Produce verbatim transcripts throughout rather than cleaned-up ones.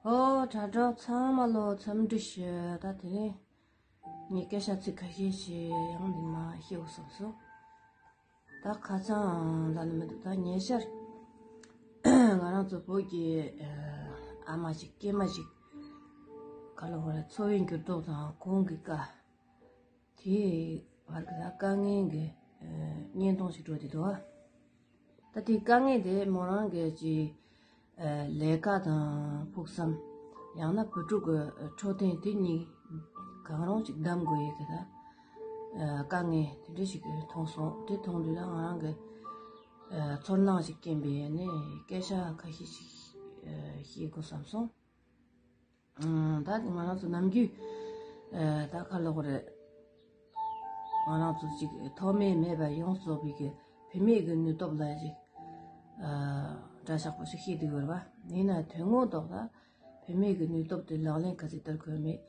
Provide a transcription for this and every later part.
ཨོ། དྲ་གྲོགས་ཚང་མ་ལོ་འཚམས་འདྲི་ཞུ། ད་དེ་རིང་ངས་སྐད་ཆ་ཚིག་ཁ་ཤས་ཤིག་ཡང་འདི་མ་བཤད་དགོས་བསམ་སོང་། ད་ཁ་སང་ལ་ནི་མི་འདུག་ད་ཉེ་ཆར་ང་རང་ཚོ་བོད་ཀྱི་ཨ་མ་ཞིག་སྐྱེས་མ་ཞིག་ག་ལ་བོ་རེད། འཚོ་བའི་འགྱུར་ལྡོག་དང་གོང་གི་བཀའ་དེའི་བར་གྱི་ད་དཀའ་ངལ་གྱི་ཨ་བརྙན་ཐུང་ཞིག་འགྲོ་བསྡད་འདུག་ད་དེའི་དཀའ་ངལ་དེ་མོ་རང་གི་ཅིག་ཨ་ལས་ཀ་དང་ཕུགས་བསམ། ཡང་ན་བུ་ཕྲུག་གི་འཕྲོད་བསྟེན། དེ་གཉིས་གང་རུང་ཅིག་གདམ་དགོས་ཡས་ཀྱི་ད་ཨ་དཀའ་ངལ་དེ་འདྲ་ཞིག་མཐོང་སོང་། དེ་མཐོང་དུས་ད་ང་རང་གི་ཨ་ཚོར་སྣང་ཞིག་སྐྱེས་པས་ནས་སྐད་ཆ་ཁ་ཤས་ཤིག་ཨ་བཤད་དགོས་བསམ་སོང་། ཨ་ད་ང་རང་ཚོ་ནམ་རྒྱུན་ཨ་ད་ག་ལབ་དགོས་རེད། ང་རང་ཚོ་ཅིག་ཐོག་མེད་མེད་པ་ཡོངས་རྫོགས་པའི་གི་བུད་མེད་ཀྱི་ནུས་སྟོབས་ལ་ཅིག་ཨ་འདྲ་ཆགས་པོ་ཞིག་བཤད་བསྡད་ཡོད་རེད་པ། ཡིན་ན་དོན་དངོས་ཐོག་ལ་བུད་མེད་ཀྱི་ནུས་སྟོབས་དེ་ལག་ལེན་ག་ཚོད་བསྟར་དགོས་མེད།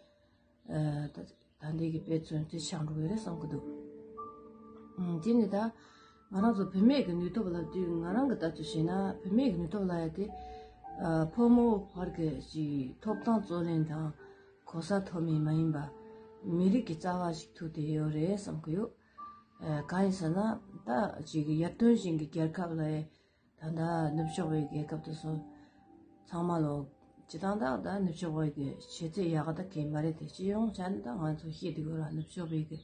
ཨ་ད་ད་ལྟའི་གི་དཔེ་མཚོན་དེ་ཆགས་འགྲོ་གི་རེད་བསམ་གི་འདུག་ཨ་དེ་ནི་ད་ང་རང་ཚོ་བུད་མེད་ཀྱི་ནུས་སྟོབས་ལབ་དུས། ང་རང་གི་ལྟ་ཚུལ་བྱས་ན་བུད་མེད་ཀྱི་ནུས་སྟོབས་ལབ་ཡ་དེ་ཨ་ཕོ་མོ་བར་གྱི་ཅིག་ཐོབ་ཐང་རྩོད་ལེན་དང་གོ་ས་ཐོབ་མིན་མ་ཡིན་པ། མི་རིགས་ཀྱི་རྩ་བ་ཞིག་ཐུག་བསྡད་ཡོད་རེད་བསམ་གི་ཡོད། ཨ་གང་ཡིན་ཟེར་ན་ད་ཅིག་ཡར་ཐོན་ཅན་གྱི་རྒྱལ་ཁབ་ལ་ད་ལྟ་ནུབ་ཕྱོགས་པའི་རྒྱལ་ཁབ་དེ་ཚོ་ཚང་མ་ལོ་སྤྱི་བཏང་ད་ད་ནུབ་ཕྱོགས་པའི་གི་ཆེ་ཚད་ཡག་ག་ད་གས་མ་རེད་དེ། སྤྱི་ཡོངས་ཆ་ནས་ད་ང་ཚོ་ཤེས་བསྡད་དགོས་ར། ནུབ་ཕྱོགས་པའི་གི་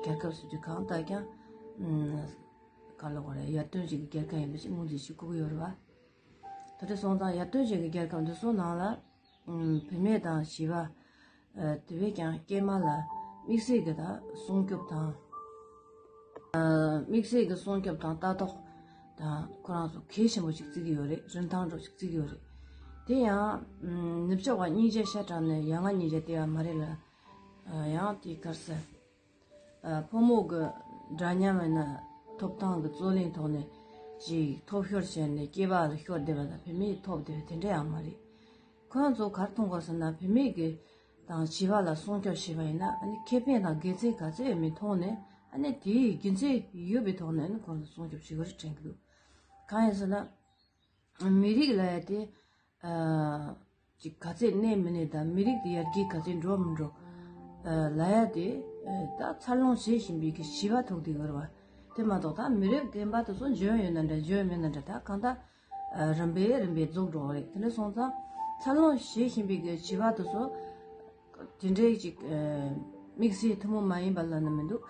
རྒྱལ་ཁབ་སུ་དུས་གང་ལྟ་ཀྱང་ཨ་ག་ལབ་དགོས་རེད། ཡར་ཐོན་ཅན་གྱི་རྒྱལ་ཁབ་ཡིན་པ་ཞིག་ངོས་འཛིན་བྱེད་དགོས་ཀྱི་ཡོད་རེད་པ། ད་དེ་སོང་ཙང་ཡར་ཐོན་ཅན་གྱི་རྒྱལ་ཁབ་འདི་ཚོ་ནང་ལ་ཨ་བུད་མེད་དང་བྱིས་པ་ཨ་དེ་བས་ཀྱང་སྐྱེས་མ་ལ་དམིགས་བསལ་གྱི་ད་སྲུང་སྐྱོབ་དང་། ཨ་དམིགས་བསལ་གྱི་སྲུང་སྐྱོབ་དང་ལྟ་རྟོག་དང་ཁོ་རང་ཚོ་གལ་ཆེན་པོ་ཞིག་བརྩི་གི་ཡོད་རེད། རིན་ཐང་འདྲ་ཞིག་བརྩི་གི་ཡོད་རེད། དེ་ཡང་ཨ་ནུབ་ཕྱོགས་པ་སྙིང་རྗེ་ཤ་དྲག་ནས་ཡ་ང་སྙིང་རྗེ་དེ་ཡང་མ་རེད་ལ། ཨ་ཡང་དེ་གར་ས་ཨ་ཕོ་མོ་གི་འདྲ་མཉམ་ཡིན་ན་ཐོབ་ཐང་གི་རྩོད་ལེན་ཐོག་ནས་ཅིག་ཐོབ་ཤོར་བྱས་ནས་སྐྱེས་པ་ལ་ཤོར་བསྡད་པ་དང་བུད་མེད་ཐོབ་བསྡད་པ་དེ་འདྲ་ཡང་མ་རེད། ཁོ་རང་ཚོ་ག་རེ་མཐོང་དགོས་ཟེར་ན། བུད་མེད་ཀྱི་དང་བྱིས་པ་ལ་སྲུང་སྐྱོབ་བྱས་པ་ཡིན་ན་ཨ་ནི་ཁེ་ཕན་དང་དགེ་མཚན་ག་ཚད་ཡོད་མེད་མཐོང་ནས། ཨ་ནི་དེའི་དགེ་མཚན་ཡོད་པའི་ཐོག་ནས་ཨ་ནི་ཁོ་རང་ཚོ་སྲུང་སྐྱོབ་བྱེད་དགོས་རེད་དྲན་གྱི་འདུག་གང་ཡིན་ཟེར་ན། མི་རིགས་ལབ་ཡ་དེ་ཨ་ཅིག་ག་ཚད་གནས་མི་གནས་དང་། མི་རིགས་དེ་ཡར་རྒྱས་ག་ཚད་འགྲོ་མི་འགྲོ་ཨ་ལབ་ཡ་དེ་ཨ་ད་འཚར་ལོངས་བྱེད་བཞིན་པའི་གི་བྱིས་པ་ཐུག་བསྡད་ཡོད་རེད་པ། དེ་མ་གཏོགས་ད་མི་རབས་རྒན་པ་དེ་ཚོ་འཇོན་ཡོད་ན་འདྲ་འཇོན་མེད་ན་འདྲ། ད་གང་ལྟར་ཨ་རིམ་པས་རིམ་པས་རྫོགས་འགྲོ་གི་རེད། དེ་འདྲ་སོང་ཙང་འཚར་ལོངས་བྱེད་བཞིན་པའི་གི་བྱིས་པ་དེ་ཚོ་དེ་འདྲའི་ཅིག་ཨ་དམིགས་བསལ་ཐུན་མོང་མ་ཡིན་པ་ལབ་ན་མི་འདུག་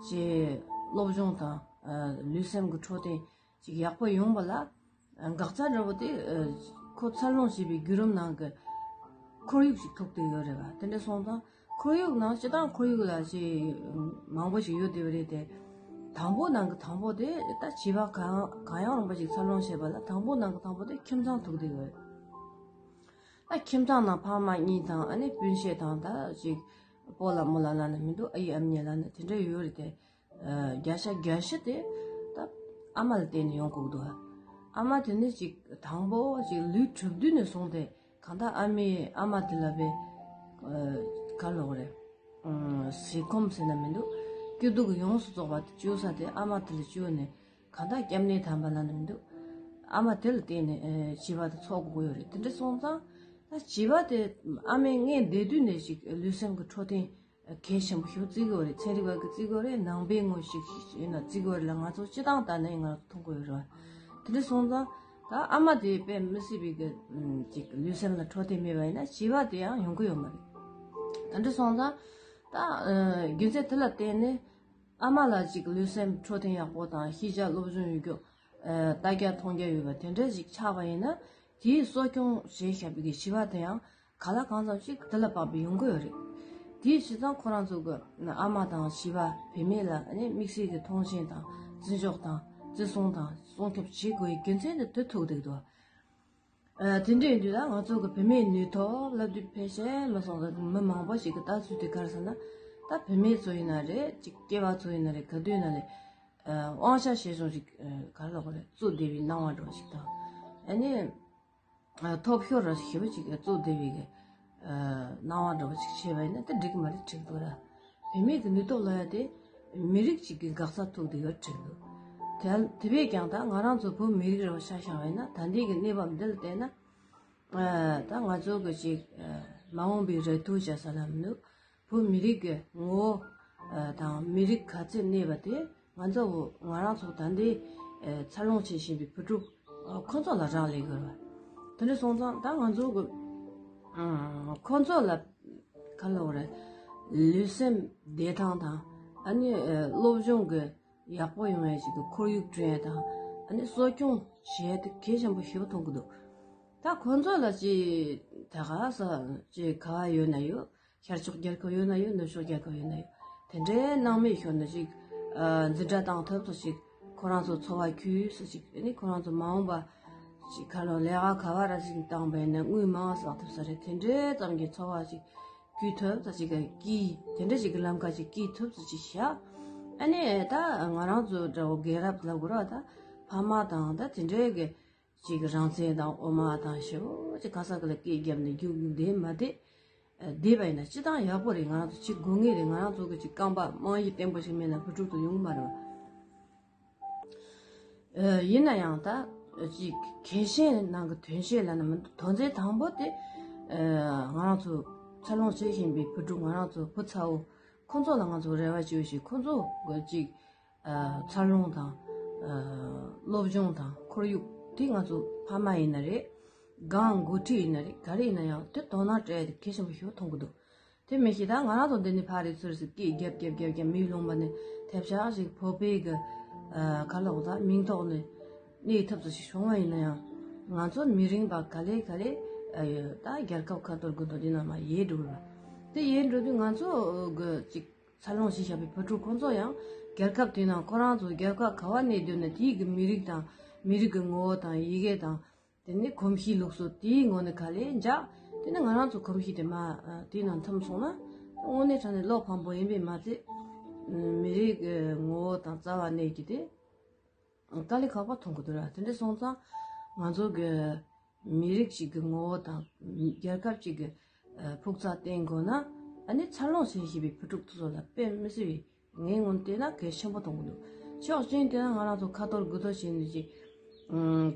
ཅེས་སློབ་སྦྱོང་དང་ཨ་ལུས་སེམས་ཀྱི་འཕྲོད་བསྟེན་ཅིག་ཡག་པོ་ཡོང་བ་ལ། འགག་རྩ་འདྲ་བོ་དེ་ཨ་ཁོ་འཚར་ལོངས་བྱེད་པའི་བརྒྱུད་རིམ་ནང་གི་ཁོར་ཡུག་ཅིག་ཐུག་བསྡད་ཡོད་རེད་པ། དེ་འདྲ་སོང་ཙང་ཁོར་ཡུག་ནང་སྤྱིར་བཏང་ཁོར་ཡུག་ལ་ཅིག་མང་པོ་ཞིག་ཡོད་བསྡད་པ་རེད་དེ། དང་པོ་ནང་གི་དང་པོ་དེ་ད་བྱིས་པ་གང་གང་ཡང་རུང་བ་ཞིག་འཚར་ལོངས་བྱེད་པ་ལ་དང་པོ་ནང་གི་དང་པོ་དེ་ཁྱིམ་ཚང་ཐུག་བསྡད་ཡོད། ད་ཁྱིམ་ཚང་ནང་ཕ་མ་གཉིས་དང་ཨ་ནི་སྤུན་མཆེད་དང་། ད་ཅིག་སྤོ་ལགས་རྨོ་ལགས་ལབ་ན་མི་འདུག་ཨ་ཡེ་ཨ་མྱེས་ལབ་ན་དེ་འདྲ་ཡོད་རེད་དེ། ཨ་བརྒྱ་ཆ་བརྒྱད་ཅུ་དེ་ད་ཨ་མ་ལ་བརྟེན་ནས་ཡོང་དགོས་འདུག་ཨ་མ་དེ་ནི་ཅིག་དང་པོ་ཅིག་ལུས་གྲུབ་དུས་ནས་བཟུང་སྟེ། གང་ལྟར་ཨ་མས་ཨ་མ་དེ་ལ་བས་ཨ་ག་ལབ་དགོས་རེད། ཨ་ཟས་སྐོམ་ཟེར་ན་མི་འདུག་སྐྱིད་སྡུག་གི་ཡོངས་སུ་རྫོགས་པ་དེ་བཅོལ་ས་དེ་ཨ་མ་དེ་ལ་བཅོལ་ནས། གང་ལྟར་སྐྱབས་གནས་དམ་པ་ལབ་ན་མི་འདུག་ཨ་མ་དེ་ལ་བརྟེན་ནས་ཨ་བྱིས་པ་དེ་འཚོ་དགོས་ཀྱི་ཡོད་རེད། དེ་འདྲ་སོང་ཙང་ད་བྱིས་པ་དེ་ཨ་མའི་མངལ་བསྡད་དུས་ནས་ཅིག་ལུས་སེམས་ཀྱི་འཕྲོད་བསྟེན་གལ་ཆེན་པོ་ཞིག་བརྩི་གི་ཡོད་རེད། ཚན་རིག་པ་གིས་བརྩི་གི་ཡོད་རེད། ནང་པའི་ངོས་ཤིག་ཡིན་ན་བརྩི་གི་ཡོད་རེད་ལ། ང་ཚོ་སྤྱི་བཏང་ལྟ་ནས་ང་ཚོ་མཐོང་གི་ཡོད་རེད་བ། དེ་འདྲ་སོང་ཙང་ད་ཨ་མ་དེ་དཔེ་མི་སྲིད་པའི་གི་ཅིག་ལུས་སེམས་ལ་འཕྲོད་བསྟེན་མེད་པ་ཡིན་ན་བྱིས་པ་དེ་ཡང་ཡོང་གི་ཡོད་མ་རེད། དེ་འདྲ་སོང་ཙང་ད་ཨ་རྒྱུ་མཚན་དེ་ལ་བརྟེན་ནས་ཨ་མ་ལ་ཅིག་ལུས་སེམས་འཕྲོད་བསྟེན་ཡག་པོ་དང་། ཤེས་བྱ་སློབ་སྦྱོང་ཡོད་རྒྱུ་ཨ་ལྟ་རྒྱ་མཐོང་རྒྱ་ཡོད་པ་དེ་འདྲ་ཞིག་ཆགས་པ་ཡིན་ན། དེའི་གསོ་སྐྱོང་བྱས་བཞག་པའི་གི་བྱིས་པ་དེ་ཡང་གང་ལ་གང་འཚམ་ཞིག་དེ་ལ་དཔག་པའི་ཡོང་གི་ཡོད་རེད། དེའི་བྱས་ཙང་ཁོ་རང་ཚོ་གི་ཨ་མ་དང་བྱིས་པ་བུད་མེད་ལ་ཨ་ནི་དམིགས་བསལ་གྱི་མཐོང་ཆེན་དང་བརྩི་འཇོག་དང་བརྩི་སྲུང་དང་སྲུང་སྐྱོབ་བྱེད་དགོས་པའི་རྒྱུ་མཚན་དེ་དེ་ཐུག་བསྡད་འདུག་ཨ་དེ་འདྲ་ཡིན་དུས་ད་ང་ཚོ་གི་བུད་མེད་ནུས་སྟོབས་ལབ་དུས་ཕལ་ཆེར་མ་སོང་ཙང་མི་མང་པོ་ཞིག་གི་ལྟ་ཚུལ་དེ་ག་རེ་ཟེར་ན། ད་བུད་མེད་ཚོ་ཡིན་ན་རེད། ཅིག་སྐྱེས་པ་ཚོ་ཡིན་ན་རེད། ག་དུས་ཡིན་ན་རེད། ཨ་དབང་ཆ་ཆེ་ཆུང་ཞིག་ཨ་ག་རེ་ལབ་དགོས་རེད། བཙུགས་བསྡད་པའི་སྣང་བ་འདྲ་བོ་ཞིག་དང་། ཨ་ནི་ཨ་ཐོབ་ཤོར་ར་ཞེ་པོ་ཅིག་བཙུགས་བསྡད་པའི་གི་ཨ་སྣང་བ་འདྲ་བོ་ཞིག་བྱས་པ་ཡིན་ན་དེ་འགྲིག་གི་མ་རེད་དྲན་གྱི་འདུག་ར། བུད་མེད་ཀྱི་ནུས་སྟོབས་ལབ་ཡ་དེ་མི་རིགས་གཅིག་གི་འགག་རྩ་ཐུག་བསྡད་ཡོད་དྲན་གྱི་འདུག་དེ་དེ་བས་ཀྱང་ད་ང་རང་ཚོ་བོད་མི་རིགས་ར་བ་ཆ་བཞག་པ་ཡིན་ན། ད་ལྟའི་གི་གནས་བབ་འདི་ལ་བལྟས་ན། ཨ་ད་ང་ཚོ་གི་ཅིག་ཨ་མ་འོངས་པའི་རེ་ལྟོས་བྱ་ས་ལ་མི་འདུག་བོད་མི་རིགས་ཀྱི་ངོ་བོ་ཨ་དང་མི་རིགས་ག་ཚད་གནས་པ་དེ་ང་ཚོ་ང་རང་ཚོ་ད་ལྟའི་ཨ་འཚར་ལོངས་བྱེད་བཞིན་པའི་བུ་ཕྲུག་ཨ་ཁོ་ཚོ་ལ་རག་ལས་དགོས་པ། དེ་འདྲ་སོང་ཙང་ད་ང་ཚོ་གི་ཨ་ཁོ་ཚོ་ལ་ག་ལབ་དགོས་རེད། ལུས་སེམས་བདེ་ཐང་དང་ཨ་ནི་ཨ་སློབ་སྦྱོང་གི་ཡག་པོ་ཡོང་ཡ་ཞིག་གི་ཁོར་ཡུག་བསྐྲུན་ཡ་དང་ཨ་ནི་གསོ་སྐྱོང་བྱེད་ཡ་དེ་གལ་ཆེན་པོ་ཞེ་པོ་མཐོང་གི་འདུག་ད་ཁོ་ཚོ་ལ་ཅིག་ད་ག་ས་ཅིག་ག་བ་ཡོད་ན་ཡོད། ཤར་ཕྱོགས་རྒྱལ་ཁབ་ཡོད་ན་ཡོད། ནུབ་ཕྱོགས་རྒྱལ་ཁབ་ཡོད་ན་ཡོད། དེ་འདྲའི་སྣང་མེད་ཤོར་ན་ཅིག་ཨ་འཛིན་གྲྭ་བཏང་ཐུབ་ཚོ་ཅིག་ཁོ་རང་ཚོ་འཚོ་བ་ཁྱུས་སུ་ཅིག་ཨ་ནི་ཁོ་རང་ཚོ་མ་འོངས་པ་ཅིག་ཁ་ལོ་ལས་ཀ་ག་བ་ར་ཅིག་བཏང་བས་ན་དངུལ་མང་བསགས་ཐུབ་ས་རེད། དེ་འདྲའི་ཙམ་གྱི་འཚོ་བ་ཅིག་ཁྱུས་ཐུབ་ཚོ་ཅིག་སྐྱིད་དེ་འདྲ་ཅིག་གི་ལམ་ཁ་ཅིག་སྐྱིད་ཐུབ་ཚོ་ཅིག་བྱ། ཨ་ནི་ད་ང་རང་ཚོ་འདྲ་བོ་རྒན་རབས་ལབ་དགོས་ར་ད་ཕ་མ་དང་ད་དེ་འདྲའི་གི་ཅིག་རང་བཙན་དང་འོ་མ་དང་ཞེ་པོ་ཅིག་ག་ས་ག་ལ་སྐད་བརྒྱབ་ནས་རྒྱུག་རྒྱུག་བསྡད་མ་བསྡད། བསྡད་པ་ཡིན་ན་སྤྱི་བཏང་ཡག་པོ་རེད། ང་རང་ཚོ་ཅིག་དགོས་ངེས་རེད། ང་རང་ཚོ་གི་ཅིག་རྐང་པ་རྨང་གཞི་བརྟན་པོ་ཞིག་མེད་ན་བུ་ཕྲུག་ཏུ་ཡོང་གི་མ་རེད་བ། ཡིན་ན་ཡང་ད་ཅིག་གལ་ཆེན་ནང་གི་དོན་ཆེན་ལབ་ན་མི་འདུག་དོན་ཚན་དང་པོ་དེ་ང་རང་ཚོ་འཚར་ལོངས་བྱེད་བཞིན་པའི་བུ་ཕྲུག་ང་རང་ཚོ་བུ་ཚ་བོ་ཁོ་ཚོ་ལ་ང་ཚོ་རེ་བ་བཅོལ་ཞིག་ཁོ་ཚོ་གི་ཅིག་ཨ་འཚར་ལོངས་དང་ཨ་སློབ་སྦྱོང་དང་ཁོར་ཡུག་དེ་ང་ཚོ་ཕ་མ་ཡིན་ན་རེད། སྒང་འགོ་ཁྲིད་ཡིན་ན་རེད། ག་རེ་ཡིན་ན་ཡང་དེ་དོ་སྣང་སྤྲད་ཡ་དེ་གལ་ཆེན་པོ་ཞིག་མཐོང་གི་འདུག་དེ་མི་ཤེས་ད་ང་རང་ཚོ་འདི་ནས་ཕར་རེད་ཚུར་རེད་ཟེར་སྐད་རྒྱབ་རྒྱབ་རྒྱབ་རྒྱབ་མིའི་ལུང་པ་ནས་ཐེབས་ཆག་ཞིག་བོད་པའི་གི་ཨ་ག་ལབ་དགོས་ད་མིང་ཐོག་ནས་གནས་ཐབས་ཚོ་ཞིག་བྱུང་བ་ཡིན་ན་ཡང་ང་ཚོ་མི་རིང་བ་ག་ལེ་ག་ལེ་ཨ་ད་རྒྱལ་ཁབ་ཁ་ཐོར་དགུ་ཐོར་འདི་ནང་མ་ཡལ་འགྲོ་གི་རེད་བ། དེ་ཡལ་འགྲོ་དུས་ང་ཚོ་གི་ཅིག་འཚར་ལོངས་བྱས་བཞག་པའི་བུ་ཕྲུག་ཁོང་ཚོ་ཡང་རྒྱལ་ཁབ་དེའི་ནང་ཁོ་རང་ཚོ་རྒྱལ་ཁབ་ག་བ་གནས་སྡོད་ན་དེའི་གི་མི་རིགས་དང་མི་རིགས་ཀྱི་ངོ་བོ་དང་ཡི་གེ་དང་དེ་ནས་གོམས་གཤིས་ལུགས་སྲོལ་དེའི་ངོ་ནས་ག་ལེ་འཇགས། དེ་ནས་ང་རང་ཚོ་གོམས་གཤིས་དེ་མ་དེའི་ནང་འཐིམ་སོང་ན་དངོས་གནས་དྲང་གནས་བློ་ཕམ་པོ་ཡིན་པས་མ་ཚད་མི་རིགས་ཀྱི་ངོ་བོ་དང་རྩ་བ་གནས་ཀྱི་དེ་དཀའ་ལས་ཁག་པོ་མཐོང་གི་འདུག་ར། དེ་འདྲ་སོང་ཙང་ང་ཚོ་གི་མི་རིགས་ཤིག་གི་ངོ་བོ་དང་རྒྱལ་ཁབ་ཅིག་གི་ཕུགས་རྩ་བརྟན་དགོས་ན་ཨ་ནི་འཚར་ལོངས་བྱེད་བཞིན་པའི་བུ་ཕྲུག་དེ་ཚོ་ལ་དཔེ་མི་སྲིད་པའི་ངའི་ངོས་ནས་བལྟས་ན་གལ་ཆེན་པོ་མཐོང་གི་འདུག་ཕྱོགས་གཅིག་ནས་བལྟས་ན་ང་རང་ཚོ་ཁ་ཐོར་དགུ་ཐོར་བྱས་ནས་ཅིག་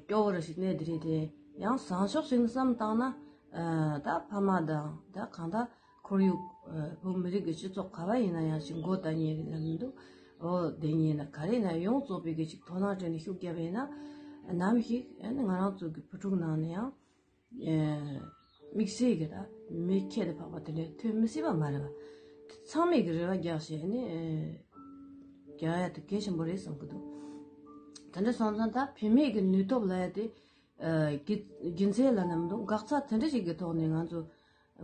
སྐྱོ་བོ་ར་ཞིག་གནས་འདི་རེད་དེ། ཡང་བཟང་ཕྱོགས་ཤིག་ནས་བསམ་བཏང་ན་ད་ཕ་མ་དང་ད་གང་ལྟར་ཁོར་ཡུག་བོད་མི་རིགས་ཀྱི་སྤྱི་ཚོགས་ག་བ་ཡིན་ན་ཡང་ཞིག་མགོ་བཏགས་ཉེ་རེད་ལབ་མི་འདུག་འོ་དེ་ཉེ་ན་ག་རེ་ན་ཡོངས་རྫོགས་པའི་གི་ཅིག་དོ་སྣང་སྤྲད་ནས་ཤུགས་བརྒྱབ་པ་ཡིན་ན་ནམ་ཞིག་ཨ་ནི་ང་རང་ཚོ་གི་བུ་ཕྲུག་ནང་ནས་ཡང་དམིགས་བསལ་གྱི་ད་མི་ཁྱད་དུ་འཕགས་པ་དེ་འདྲ་ཐོན་མི་སྲིད་པ་མ་རེད་བ། ཚང་མས་གི་རེ་བ་རྒྱག་བྱས་ནས་རྒྱག་ཡ་དེ་གལ་ཆེན་པོ་རེད་བསམ་གི་འདུག་དེ་འདྲ་སོང་ཙང་ད་བུད་མེད་ཀྱི་ནུས་སྟོབས་ལབ་ཡ་དེ་རྒྱུ་རྒྱུ་མཚན་ལ་ནམ་འདུག་འགག་རྩ་དེ་འདྲ་ཞིག་གི་ཐོག་ནས་ང་ཚོ་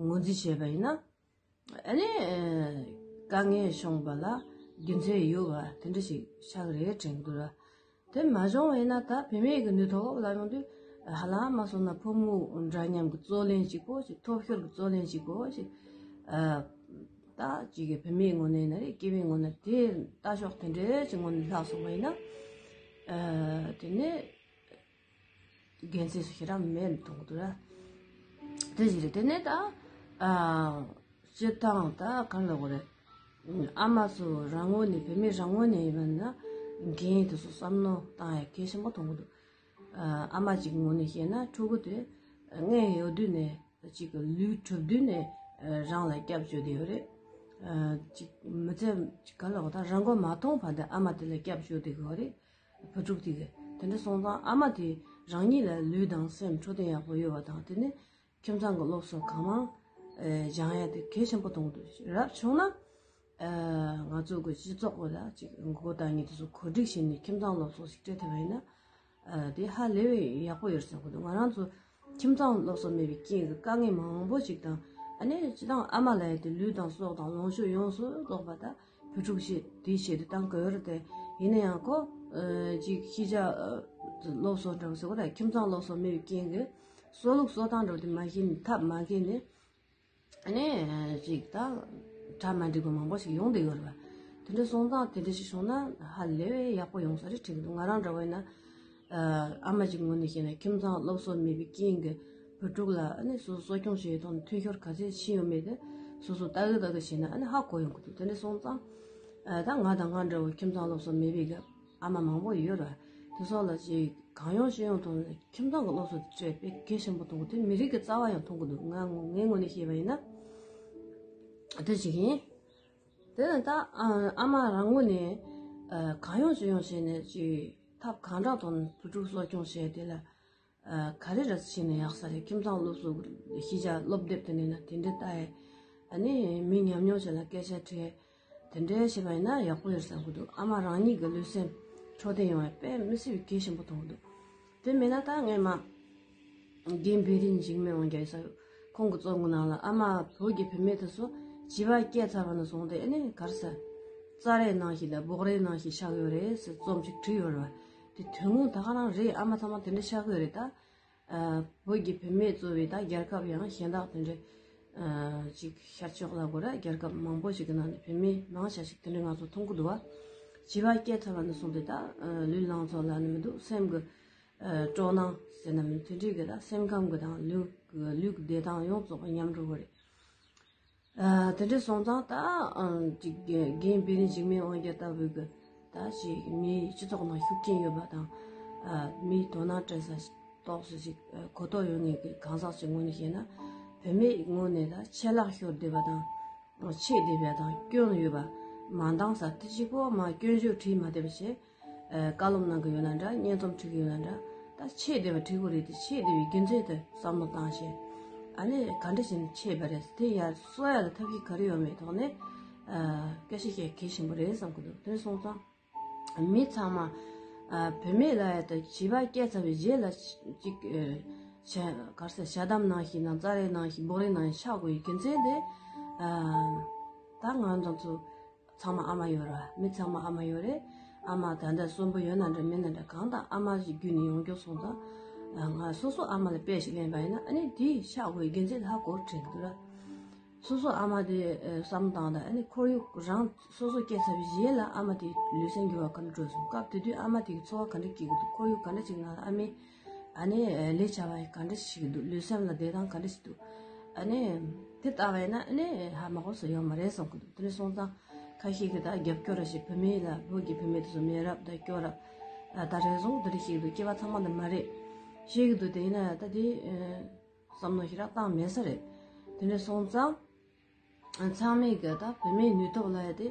ངོས་འཛིན་བྱས་པ་ཡིན་ན། ཨ་ནི་དཀའ་ངལ་བྱུང་བ་ལ་རྒྱུ་མཚན་ཡོད་པ་དེ་འདྲ་ཞིག་ཆགས་རེད་དྲན་གྱི་འདུག་ར། དེ་མ་བྱུང་བ་ཡིན་ན་ད་བུད་མེད་ཀྱི་ནུས་སྟོབས་ལ་ཡོང་དུས་ཧ་ལམ་མ་སོང་ན་ཕོ་མོ་འདྲ་མཉམ་གྱི་རྩོད་གླེང་ཅིག་གོ་ཞིག་ཐོབ་ཤོར་གྱི་རྩོད་གླེང་ཅིག་གོ་ཞིག་ཨ་ད་ཅིག་གི་བུད་མེད་ངོས་ནས་ཡིན་ན་རེད། སྐྱེ་བའི་ངོས་ནས་དེ་ལྟ་ཕྱོགས་དེ་འདྲའི་ཅིག་ངོས་ནས་ལྷག་སོང་བ་ཡིན་ན་ཨ་དེ་ནས། དགེ་མཚན་སུ་ཞིག་རང་མེད་མཐོང་གི་འདུག་ར། དེ་ཞིག་རེད། དེ་ནས་ད་ཨ་སྤྱིར་བཏང་ད་གང་ལབ་དགོས་རེད། ཨ་མ་ཚོ་རང་ངོས་ནས་བུད་མེད་རང་ངོས་ནས་ཡིན་པ་ན་འགན་དེ་ཚོ་བསམ་མནོ་བཏང་ཡ་གལ་ཆེན་པོ་མཐོང་གི་འདུག་ཨ་མ་གཅིག་ངོས་ནས་བཤད་ན་ཕྲུ་གུ་དེ་མངལ་ཡོད་དུས་ནས་གཅིག་གི་ལུས་གྲུབ་དུས་ནས་རང་ལ་སྐྱབས་བཅོལ་བསྡད་ཡོད་རེད། གཅིག་མི་ཚེ་གང་ལབ་དགོས་ད་རང་མགོ་མ་ཐོན་བར་དུ་ཨ་མ་དེ་ལ་སྐྱབས་བཅོལ་བསྡད་ཡོད་རེད། བུ་ཕྲུག་དེ་གི་དེ་འདྲ་སོང་ཙང་ཨ་མ་དེ་རང་ཉིད་ལ་ལུས་དང་སེམས་འཕྲོད་བསྟེན་ཡག་པོ་ཡོད་པ་དང་དེ་ནི་ཁྱིམ་ཚང་གི་སློབ་གསོ་གང་མང་སྦྱང་ཡ་དེ་གལ་ཆེན་པོ་མཐོང་འདུག་རབ་བྱུང་ན་ང་ཚོ་གི་སྤྱི་ཚོགས་ལ་ཅིག་མགོ་བཏགས་ནས་དེ་ཚོ་གོ་སྒྲིག་བྱས་ནས་ཁྱིམ་ཚང་སློབ་གསོ་ཞིག་སྤྲད་ཐུབ་པ་ཡིན་ན་དེ་ཧ་ལས་པའི་ཡག་པོ་ཡོད་བསམ་གི་འདུག་ང་རང་ཚོ་ཁྱིམ་ཚང་སློབ་གསོ་མེད་པའི་རྐྱེན་གྱིས་དཀའ་ངལ་མང་པོ་ཞིག་དང་ཨ་ནི་སྤྱི་བཏང་ཨ་མ་ལབ་ཡ་དེ་ལུས་དང་སྲོག་དང་ལོངས་སྤྱོད་ཡོངས་སུ་རྫོགས་པ་དང་བུ་ཕྲུག་ཤེས་དེ་ཤེས་དེ་བཏང་དགོས་རེད་དེ། ཡིན་ན་ཡང་ཁོ་ཅིག་ཤེས་བྱ་སློབ་གསོ་འདྲ་བོ་ཟེར་བ་རེད། ཁྱིམ་ཚང་སློབ་གསོ་མེད་པའི་རྐྱེན་གྱིས་གསོ་ལུགས་གསོ་སྟངས་འདྲ་བོ་དེ་མ་ཤེས་ནས་ཐབས་མ་མཁས་ནས་ཨ་ནི་ཅིག་ད་གྲ་མ་འགྲིག་པ་མང་པོ་ཞིག་ཡོང་བསྡད་ཡོད་རེད་བ། དེ་འདྲ་སོང་ཙང་དེ་འདྲ་ཞིག་བྱུང་ན་ཧ་ལས་པའི་ཡག་པོ་ཡོང་ས་རེད་དྲན་གྱི་འདུག་ང་རང་འདྲ་བོ་ཡིན་ན། ཨ་མ་གཅིག་ངོས་ནས་བཤད་ན་ཁྱིམ་ཚང་སློབ་གསོ་མེད་པའི་རྐྱེན་གྱིས་བུ་ཕྲུག་ལ་ཨ་ནི་སོ་སོ་གསོ་སྐྱོང་བྱེད་ཡུལ་ཐོག་ནས་མཐུན་ཤོར་ག་ཚད་ཕྱིན་ཡོད་མེད་དེ་སོ་སོ་ལྟ་གི་ལྟ་གི་བྱས་ན་ཨ་ནི་ཧ་གོ་ཡོང་གི་འདུག་དེ་འདྲ་སོང་ཙང་ཨ་ད་ང་དང་ང་འདྲ་བོ་ཁྱིམ་ཚང་སློབ་གསོ་མེད་པའི་སྐབས་ཨ་མ་མང་པོ་ཡོད་རེད། དེ་སོགས་ལ་ཅིག་གང་ཡོང་ཅི་ཡོང་ཐོག་ནས་ཁྱིམ་ཚང་གི་སློབ་གསོ་དེ་སྤྲད་པས་གལ་ཆེན་པོ་མཐོང་གི་འདུག་ང་ངོ་ངའི་ངོས་ནས་བཤད་པ་ཡིན་ན་དེ་ཞིག་ཡིན། དེ་ནས་ད་ཨ་མ་རང་ངོས་ནས་གང་ཡོང་ཅི་ཡོང་བྱས་ནས་ཅིག་ཐབས་གང་དྲག་ཐོག་ནས་བུ་ཕྲུག་གསོ་སྐྱོང་བྱས་དེ་ལ། ཨ། ག་རེ་རེད་བྱས་ནས་ཡག་ས་རེད། ཁྱིམ་ཚང་སློབ་གསོ་གི་ཤེས་བྱ་སློབ་དེབ་དེ་ནས་ན་དེ་འདྲ་ལྟ་ཡས། ཨ་ནི་མི་ཉམས་མྱོང་ཅན་ལ་སྐད་ཆ་དྲིས། དེ་འདྲ་བྱས་པ་ཡིན་ན་ཡག་པོ་ཡོད་བསམ་གི་འདུག་ཨ་མ་རང་ཉིད་ཀྱི་ལུས་སེམས་འཕྲོད་བསྟེན་ཡོང་བའི་དཔེ་མི་སྲིད་པའི་གལ་ཆེན་པོ་མཐོང་གི་འདུག་དེ་མིན་ན་ད་ངས་མ། རྒན་བེ་རི་འཇིགས་མེད་དབང་རྒྱལ་ཟེར་ཁོང་གི་རྩོམ་གི་ནང་ལ་ཨ་མ་བོད་ཀྱི་བུད་མེད་དེ་ཚོ་བྱིས་པ་སྐྱེས་ཚར་བ་ནས་བཟུང་སྟེ་ཨ་ནི་ག་རེ་ཟེར། རྩྭ་རའི་ནང་བཞིན་དང་སྦོག་རའི་ནང་བཞིན་ཆགས་ཡོད་རེད་ཟེར་རྩོམ་ཅིག་བྲིས་ཡོད་རེད་བ། དེ་དོན་དངོས་ད་ག་རང་རེད། ཨ་མ་ཚང་མ་དེ་འདྲ་ཆགས་ཀྱི་ཡོད་རེད་ད། ཨ། བོད་ཀྱི་བུད་མེད་གཙོས་པའི་ད་རྒྱལ་ཁབ་ཡང་གཞན་དག་དེ་འདྲ་ཨ་ཅིག་ཤར་ཕྱོགས་ལ་གོ་ར་རྒྱལ་ཁབ་མང་པོ་ཞིག་གི་ནང་ནས་བུད་མེད་མང་ཆེ་ཞིག་དེ་འདྲ་ང་ཚོ་མཐོང་གི་འདུག་བ། བྱིས་པ་སྐྱེས་ཚར་བ་ནས་བཟུང་སྟེ་ད་ཨ་ལུས་ལང་ཚོ་ལ་ནི་མི་འདུག་སེམས་ཀྱི་ཨ་སྤྲོ་སྣང་ཟེར་ན་མི་དེ་འདྲའི་གི་ད་སེམས་ཁམས་ཀྱི་དང་ལུས་ཀྱི་ལུས་ཀྱི་བདེ་ཐང་ཡོངས་རྫོགས་ཉམས་འགྲོ་གི་རེད། ཨ། དེ་འདྲ་སོང་ཙང་ད་ཨ་ཅིག་རྒན་བེ་རི་འཇིགས་མེད་དབང་རྒྱལ་ལྟ་བུའི་གི་ད་ཅིག་མིའི་སྤྱི་ཚོགས་ནང་ཤུགས་རྐྱེན་ཡོད་པ་དང་། ཨ། མིའི་དོ་སྣང་སྤྲད་ས་ཏོག་ཙམ་ཅིག་གོ་རྟོགས་ཡོད་མཁན་གྱི་གང་ཟག་ཅིག་ངོས་ནས་བཤད་ན། བུད་མེད་ངོས་ནས་ད་ཆད་ལྷག་ཤོར་བསྡད་པ་དང་། ཆད་བསྡད་པ་དང་སྐྱོན་ཡོད་པ་མ་འདང་ས་དེ་གཅིག་པོ་མ་སྐྱོན་བརྗོད་བྲིས་མ་བསྡད་པ་བྱས། ཨ། བཀའ་སློབ་གནང་གི་ཡོད་ན་འདྲ། སྙན་རྩོམ་བྲིས་གི་ཡོད་ན་འདྲ། ད་ཆད་བསྡད་པ་བྲིས་དགོས་རེད་དེ། ཆད་བསྡད་པའི་རྒྱུ་མཚན་དེ་བསམ་བློ་བཏང་བྱས། ཨ་ནི་ག་འདྲ་བྱས་ནས་ཆད་པ་རེད། དེ་ཡར་གསོ་ཡ་ལ་ཐབས་ཤེས་ག་རེ་ཡོད་མེད་ཐོག་ནས། ཨ། སྐད་ཆ་བཤད་གལ་ཆེན་པོ་རེད་བསམ་གི་འདུག་དེ་སོང་ཙང་། མི་ཚང་མ། ཨ། བུད་མེད་ལ་ཡ་ད་བྱིས་པ་སྐྱེས་ཚར་བའི་རྗེས་ལ་ཅིག་ཨ། ག་རེ་ཟེར། ཞྭ་དམ་ནང་བཞིན་དང་རྩྭ་རའི་ནང་བཞིན་སྦོག་རའི་ནང་བཞིན་ཆགས་དགོས་ཡི་རྒྱུ་མཚན་དེ། ཨ། ད་ང་རང་ཚོ་ཚང་མ་ཨ་མ་ཡོད་རེད་བ། མི་ཚང་མ་ཨ་མ་ཡོད་རེད། ཨ་མ་ད་ལྟ་གསོན་པོ་ཡོད་ན་འདྲ་མེད་ན་འདྲ་གང་ལྟར་ཨ་མ་ཞིག་བརྒྱུད་ནས་ཡོང་རྒྱུ་སོང་ཙང་། ང་སོ་སོ་ཨ་མ་ལ་དཔེ་ཞིག་ལེན་པ་ཡིན་ན་ཨ་ནི་དེ་ཤ་དགོས་དགེ་མཚན་ལྷག་གོ་དྲན་གི་འདུག་ར། སོ་སོ་ཨ་མ་དེ་བསམ་བཏང་དང་ཨ་ནི་ཁོར་ཡུག་རང་སོ་སོ་སྐྱེས་ཚར་བའི་རྗེས་ལ་ཨ་མ་དེ་ལུས་སེམས་འགྱུར་བ་ག་འདྲ་འགྲོ་སོང་། སྐབས་དེ་དུས་ཨ་མ་དེ་གི་འཚོ་བ་ག་འདྲ་སྐྱེལ་གི་འདུག་ཁོར་ཡུག་ག་འདྲ་ཅིག་ནང་ལ་ཨ་མའི་ཨ་ནི་ལས་བྱ་བ་ག་འདྲ་ཞིག་འདུག་ལུས་སེམས་ལ་བདེ་ཐང་ག་འདྲ་ཞིག་འདུག་ཨ་ནི་དེ་ལྟ་བས་ན་ཨ་ནི་ཧ་མ་གོ་ས་ཡོད་མ་རེད་བསམ་གི་འདུག་དེ་འདྲ་སོང་ཙང་ཁ་ཤས་ཀྱིས་ད་རྒྱབ་སྐྱོར་ར་ཞིག་བུད་མེད་ལ་བོད་ཀྱི་བུད་མེད་དེ་ཚོ་མེད་རབས་ད་སྐྱོར་ར། ད་རེ་ཟུང་དེ་འདྲ་ཞིག་འདུག་སྐྱེ་བ་ཚང་མ་འདི་མ་རེད། ཞིག་འདུག་དེ་ཡིན་ན་ད་དེ་བསམ་བློ་ཞིག་ར་བཏང་མེད་ས་རེད། དེ་འདྲ་སོང་ཙང་། ཚང་མས་གི་ད་བུད་མེད་ནུས་སྟོབས་ལ་ཡ་དེ་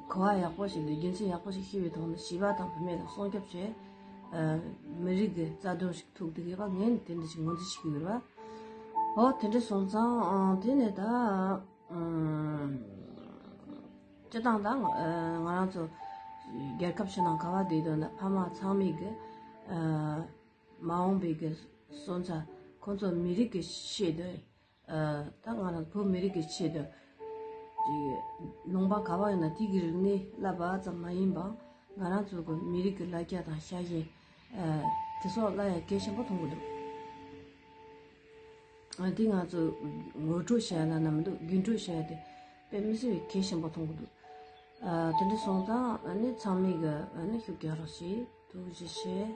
གོ་བ་ཡག་པོ་ཞིག་འདུག་རྒྱུ་མཚན་ཡག་པོ་ཞིག་ཤེས་པའི་ཐོག་ནས་བྱིས་པ་དང་བུད་མེད་ལ་སྲུང་སྐྱོབ་བྱས། ཨ། མི་རིགས་ཀྱི་རྩ་དོན་ཞིག་ཐུག་འདུག་ཡོད་པ་ངས་ནི་དེ་འདྲ་ཞིག་ངོས་འཛིན་བྱེད་ཀྱི་ཡོད་རེད་བ། འོ་དེ་འདྲ་སོང་ཙང་། ཨ། དེ་ནས་ད། ཨ། སྤྱི་བཏང་ད་ང་རང་ཚོ་རྒྱལ་ཁབ་ཕྱི་ནང་ག་བ་བསྡད་དོན་ད་ཕ་མ་ཚང་མས་གི། ཨ། མ་འོངས་པའི་གི་སོན་རྩ་ཁོང་ཚོ་མི་རིགས་ཀྱི་ཆེད་དུ། ཨ། ད་ང་རང་བོད་མི་རིགས་ཀྱི་ཆེད་དུ་ཅིག་ལུང་པ་ག་བ་ཡོད་ན་དེ་གི་རིག་གནས་བསླབ་པ་ཙམ་མ་ཡིན་པ་ང་རང་ཚོ་གི་མི་རིགས་ཀྱི་ལ་རྒྱ་དང་ཤ་ཞེན། ཨ། དེ་སོགས་བསླབ་ཡ་གལ་ཆེན་པོ་མཐོང་གི་འདུག་ཨ། དེ་ང་ཚོ་ངོ་སྤྲོད་བྱ་ཡ་ལ་ན་མི་འདུག་རྒྱུན་སྤྲོད་བྱ་ཡ་དེ་དཔེ་མི་སྲིད་པའི་གལ་ཆེན་པོ་མཐོང་གི་འདུག་ཨ། དེ་འདྲ་སོང་ཙང་ཨ་ནི་ཚང་མས་གི་ཨ་ནི་ཤུགས་རྒྱག་རོགས་བྱེད། ཐུགས་རྗེ་ཆེ།